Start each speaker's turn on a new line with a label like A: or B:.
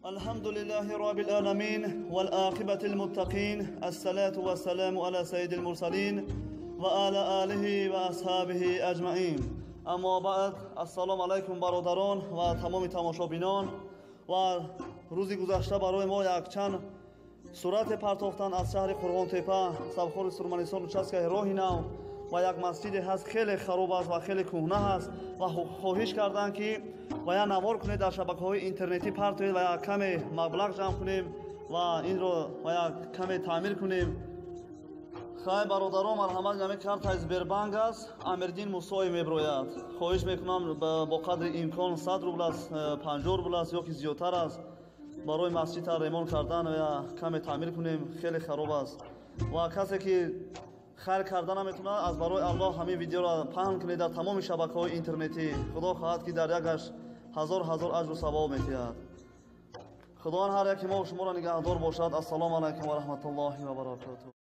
A: الحمد لله رب العالمين والعاقبة للمتقين الصلاة والسلام على سيد المرسلين وعلى آله وأصحابه أجمعين. اما بعد، السلام علیکم برادران و تمام تماشابینان. و روزی گذشته برای ما یک چند сурате партофтанд аз шаҳри Қурғонтепа, совхози Сурманистон, участкаи роҳи нав, ва як масҷиде ҳаст, хеле хароб аст ва хеле кӯҳна ҳаст, ва хоҳиш карданд, ки ва як навор кунед, дар шабакаҳои интернетӣ партоед ва як каме маблағ ҷамъ кунем ва инро ва як каме таъмир кунем. Хай, бародарон, марҳамат, ҳами картаи Сбербанк аст, Амирдин Мусоев меброяд. Хоҳиш мекунам, бо қадри имкон, 100 рубл аст, 50 рубл аст ё ки зиёдтар аст, барои масҷидта ремонт кардан ва каме таъмир кунем, хеле хароб аст. Ва касе ки хайр карда наметавонад, аз барои Аллоҳ ҳамин видеоро паҳн кунед дар тамоми шабакаҳои интернетӣ. Худо хоҳад, ки дар якаш ҳазор ҳазор аҷру савоб метиҳад. Худованд ҳар яки мо шуморо нигаҳдор бошад. Ассалому алайкум ва раҳматуллоҳи ва баракотуҳ.